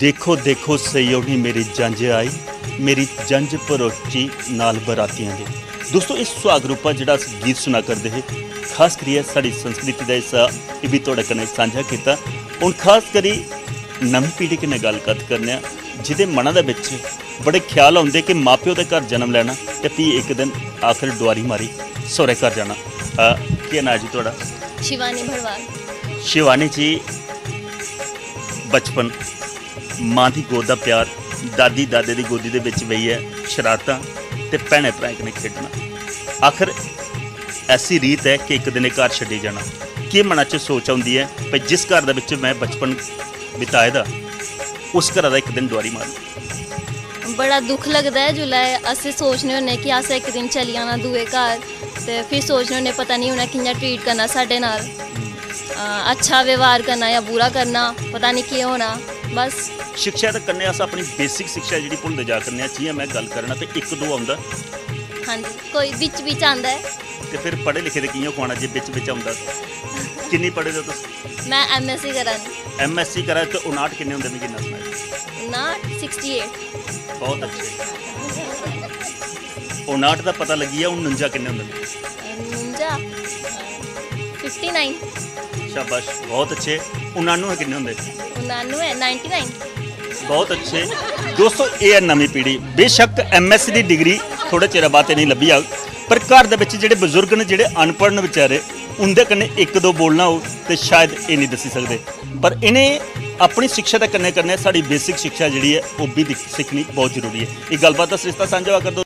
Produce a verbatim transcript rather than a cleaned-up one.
देखो देखो सैयोनी मेरी जंज आई, मेरी जंज भरोची नाल बरातियां दे। दोस्तो, इस सुहाग रूपा जेह्ड़ा अस गीत सुना करदे हे, खास करियै साढ़ी संस्कृति दा हिस्सा, एह् बी थुआढ़े कन्नै सांझा कीता। हून खास करी नमीं पीढ़ी कन्नै गल्ल कत्थ करने आं, जिदे मना दे बिच बड़े ख्याल औंदे कि मां प्यो दे घर जन्म लैना ते फ्ही इक दिन आखर डुआरी मारी सौह्रे घर जाना। अ, केह् नांऽ जी थुआढ़ा? शिवानी भरवाल। शिवानी जी, बचपन, मां दी गोद दा प्यार, दादी दादे दी गोदी दे बिच बेहियै शरारतां ते भैनें भ्राएं कन्नै खेढना। आखर ऐसी रीत ऐ कि इक दिन एह् घर छड्डी जाना। केह् मना च सोच औंदी ऐ भई जिस घर दे बिच में बचपन बिताए दा, उस घरा दा इक दिन डुआरी मारना? बड़ा दुख लगदा ऐ जिसलै अस सोचने होन्ने कि अस इक दिन चली जाना दूए घर, ते फ्ही सोचने होन्ने पता निं उ'नें कि'यां ट्रीट करना साढ़े नाल। अ, अच्छा व्यवहार करना जां बुरा करना, पता निं केह् होना। बस। शिक्षा दे कन्नै अस अपनी बेसिक शिक्षा जेह्ड़ी भुलदे जा करने आं। जि'यां में गल्ल करना ते इक दो औंदा। हां जी, कोई बिच बिच आंदा ऐ। ते फिर पढ़े लिखे दे कि'यां खुआना जे बिच बिच औंदा? किन्नी पढ़े दे तुस? में एमएससी करा नी। एमएससी करा ते उनाट किन्ने होंदे मिगी इन्ना सनाओ। उनाट सिक्सटी एट। बहुत अच्छे। उनाट दा पता लग्गी गेआ, हून उनुंजा किन्ने होंदे? उनुंजा, फिफ्टी नाइन। शाबाश, बहुत अच्छे। उनानुए किन्ने होंदे? उनानुए, नाइंटी नाइन। बहुत अच्छे। दोस्तो, एह् ऐ नमीं पीढ़ी। बेशक्क एमएससी दी डिग्री थोह्ड़े चिरै बाद ते नेईं लब्भी जाग, पर घर दे बिच जेह्ड़े बजुर्ग न, जेह्ड़े अनपढ़ न बेचारे, उं'दे कन्नै इक दो बोलना होग ते शायद एह् नेईं दस्सी सकदे। पर इ'नें अपनी शिक्षा दे कन्नै कन्नै साढ़ी बेसिक शिक्षा जेह्ड़ी ऐ, ओह् बी दिक्ख-, सिक्खनी बहुत जरूरी ऐ। एह् गल्लबात दा सरिस्ता सांझा होआ करदा।